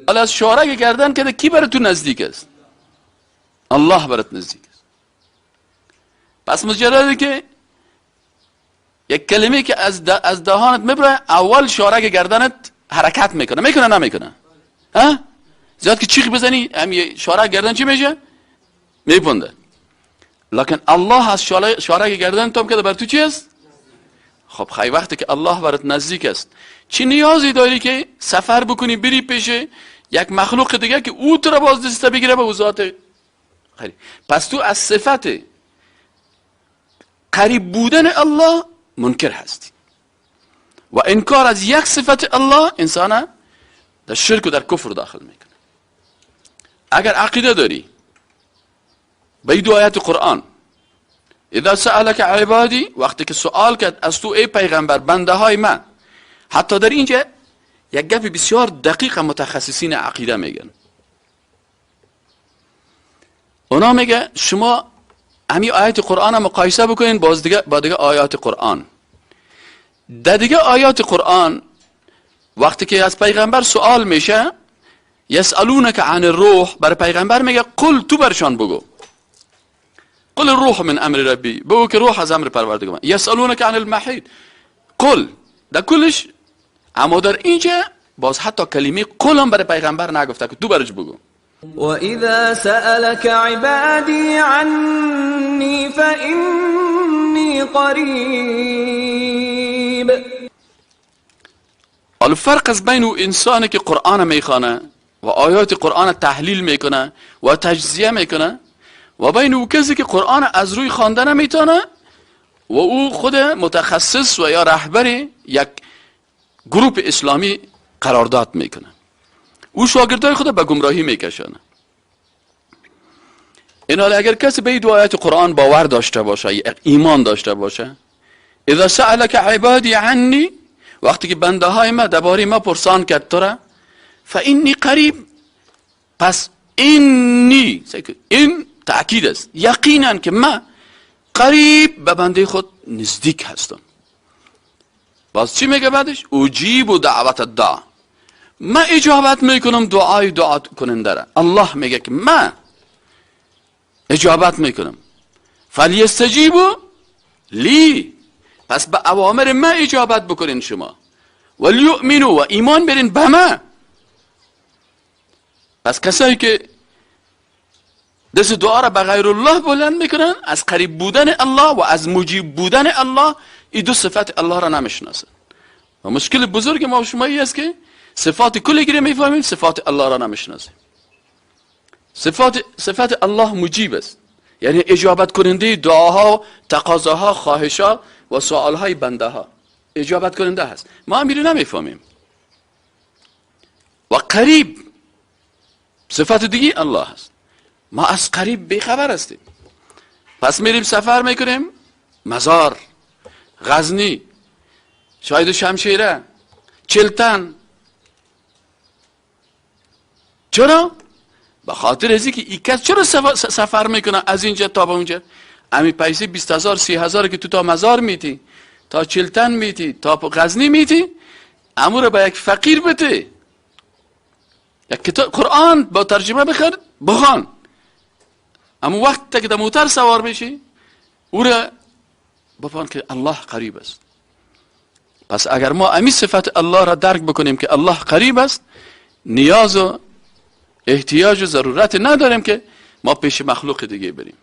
حالا از شارک گردن که کی برای تو نزدیک است؟ الله برات نزدیک است. پس مجرده که یک کلمه که از دهانت میبره، اول شارک گردنت حرکت میکنه. میکنه نمیکنه؟ ها؟ زیاد که چیخ بزنی هم شارک گردن چی میشه؟ میپنده. لکن الله از شارک گردن تو هم که بر تو چی است؟ خب خیلی وقتی که الله برات نزدیک است، چی نیازی داری که سفر بکنی بری پیش یک مخلوق دیگه که او تو را باز دسته بگیره به ذات خیلی؟ پس تو از صفت قریب بودن الله منکر هستی و انکار از یک صفت الله انسان در شرک و در کفر داخل میکنه. اگر عقیده داری به دو آیت قرآن، اذا سألك عبادی، وقتی که سوال کرد از تو ای پیغمبر بنده های من، حتی در اینجا یک گپ بسیار دقیق متخصصین عقیده میگن. اونا میگه شما همین آیات قرآن مقایسه بکنین باز دیگه با دیگه آیات قرآن. در دیگه آیات قرآن وقتی که از پیغمبر سوال میشه، یسألونک عن الروح، بر پیغمبر میگه قل، تو برشان بگو، قل الروح من امر ربی، بگو که روح از امر پروردگار من. یسألونک عن المحید قل، در کلش. اما در اینجا باز حتی کلمه قل هم برای پیغمبر نگفته که تو برش بگو. وَإِذَا سَأَلَكَ عِبَادِي عَنِّي فَإِنِّي قَرِيبٌ. الفرق از بین انسانی که قرآن میخوانه و آیات قرآن تحلیل میکنه و تجزیه میکنه و بین او کسی که قرآن از روی خواندن میتونه و او خود متخصص و یا رهبر یک گروپ اسلامی قرارداد میکنه، او شاگردای خود به گمراهی میکشانه. این حال اگر کسی به دو آیات قرآن باور داشته باشه، ایمان داشته باشه، اذا سألك عبادی عنی، وقتی که بنده های ما درباره ما پرسان کرد تو را، فانی قریب، پس اینی، این تأکید است، یقینا که ما قریب به بنده خود نزدیک هستم. باز چی میگه بعدش؟ اجیب دعوت الداع، ما اجابت میکنم دعای دعا کننده را. الله میگه که ما اجابت میکنم. فلیستجیبوا لی، پس به اوامر ما اجابت بکنین شما، ولیؤمنوا، و ایمان برین به ما. پس کسایی که دست دعا را به غیر الله بلند میکنن، از قریب بودن الله و از مجیب بودن الله، این دو صفت الله را نمیشناسن. و مشکل بزرگ ما و شما این است که صفات کلی گیره میفهمیم، صفات الله را نمیشناسیم. صفت الله مجیب است، یعنی اجابت کننده دعاها، تقاضاها، خواهشها و سوالهای بنده ها اجابت کننده هست. ما هم میره نمیفهمیم. و قریب صفت دیگه الله هست، ما از قریب بیخبر هستیم. پس میریم سفر میکنیم، مزار، غزنی، شاید شمشیره، چلتن. چرا؟ به خاطر از اینکه این کس چرا سفر میکنه از اینجا تا به اونجا؟ امی پیسه 20,000 30,000 که تو تا مزار میتی، تا چلتن میتی، تا غزنی میتی، امو رو به یک فقیر بده، یک کتاب قرآن با ترجمه بخر بخوان. اما وقت که در موتر سوار میشی او را بفهم که الله قریب است. پس اگر ما امی صفت الله را درک بکنیم که الله قریب است، نیاز و احتیاج و ضرورت نداریم که ما پیش مخلوق دیگه بریم.